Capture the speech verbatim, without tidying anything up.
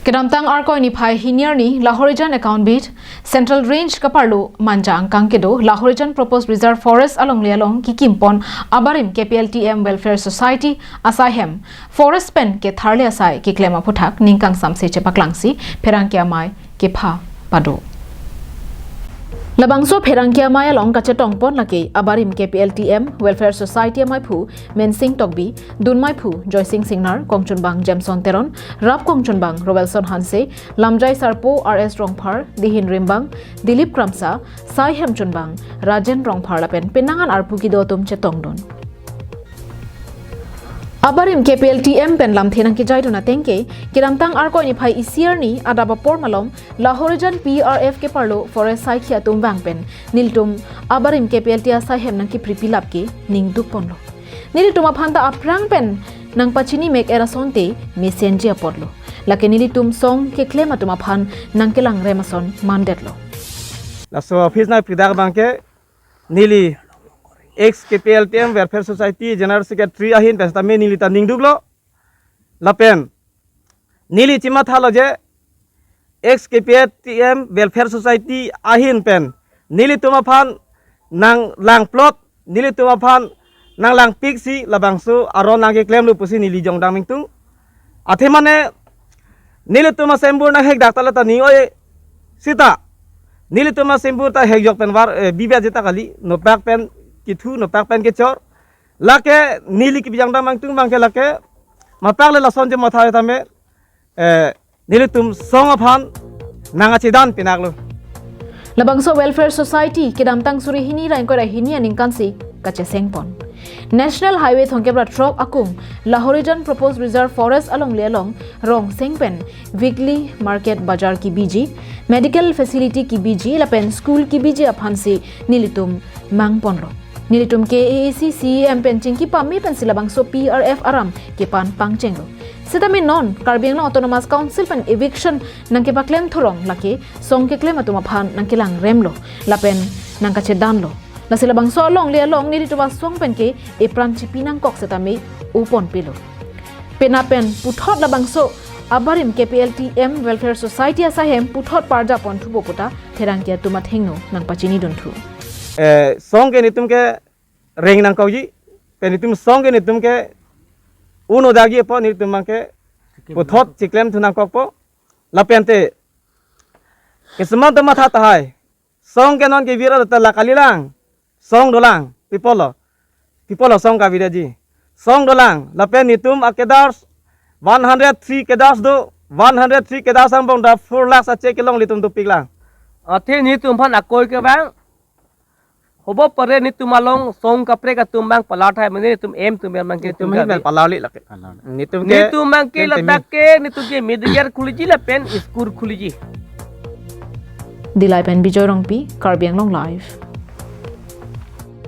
Kedamtang Arkoi niphai hini arni Lahorijan account beat, Central Range kaparlo Manja angkang kedo Lahorijan Proposed Reserve Forest alongle along kikimpon abarim K P L T M Welfare Society asai hem forest pen ketharle asai keklem aphuthak ningkangsamse chepaklangsi pherangke amei kepha pado. Labangso pherangke amei along kachetongpon lake abarim K P L T M Welfare Society ameiphu Mensing Tokbi, dunmeiphu Joysing Singnar, kongchunbang Jameson Teron, rap kongchunbang Roelson Hanse, lamjai sarpo R S Rongphar, dihin rimbang Dilip Kramsa, sai hemchunbang Rajen Rongphar lapen penang an arpu kedo atum chetongdun. Abarim K P L T M pen lamthe nangkejaidun ateng ke, kedamtang Arkoi niphai isi arni adap apor malom Lahorijan P R F keparlo forest saikhi atum vang pen nelitum abarim K P L T asai hem nangkepripilap ke ningdukponlo. Nelitum aphanta aphrang pen nangpachini mek-et asonte mesenji apotlo. Lake nelitum song keklem atum aphan nangkelangrem ason mandetlo. Laso office nangpridak abangke neli ex K P L T M Welfare Society General Secretary ahin pen setame neli ta ningduklo. Lapen neli chemathalo je ex K P L T M Welfare Society ahin pen nelitum aphan nanglangplot, nelitum aphan nanglangpiksi labangso aron nangkeklemlo pusi neli jongdang ningtung. Athe mane nelitum asembur nanghekdak ta lata ning oi sita nelitum asembur ta hekjok pen var, eh, bibe jita kali, nopak pen kithu, nopak pen kechor. Lake neli kebijang dam angtung abangke lake mapak le lason chematha tame, eh, nelitum song aphan nangkachedan pinaklo. Labangso Welfare Society kedamtang suri hini ra ingkoi ra hini aningkansi kachesengpon. National Highway thomkep ra throk akung Lahorijan Proposed Reserve Forest alongle along Rongseng pen weekly market bajar kebiji, medical facility kebiji lapen school kebiji aphansi nelitum mangponlo. Nelitum K A A C C E M pen chingki pame pensi labangso P R F aram kepan pangchenglo. Setame non Karbi Anglong Autonomous Council pen eviction nangkepaklem thurong lake song keklem atum aphan nangkelangremlo lapen nangkachedanlo. Lasi labangso alongle along nelitum asong pen ke epran chipi nangkok setame oponpilo. Penap pen puthot labangso abarim K P L T M Welfare Society asai hem puthot parjapon thupo puta pherangke atum athengno nangpachinidunthu. Eh, song ke nelitum kereng nangkokji, pen nelitum song ke nelitum ke un-odakji apot nelitum abangke puthot chiklemthu nangkokpo. Lapente keseman ta matha tahai. Song ke non kevir ta la kalilang. Song dolang. Pi apotlo? Pi apotlo song kavirji? Song dolang. Lapen nelitum a-cadres one hundred three cadres do. One hundred three cadres angbong ta four lakhs a-cheque kelong nelitum dopiklang. Athe nelitum aphan akoi ke abang, hobo pare nelitum along song kaprek atum abang palar tahai mane nelitum em tum abang ke nelitum ahin ke palarle lake. Nelitum ke nelitum abang ke ladak ke nelitum ke medical khuliji lapen school khuliji. Dillai pen Bijoy Rongpi, Karbi Anglong Live.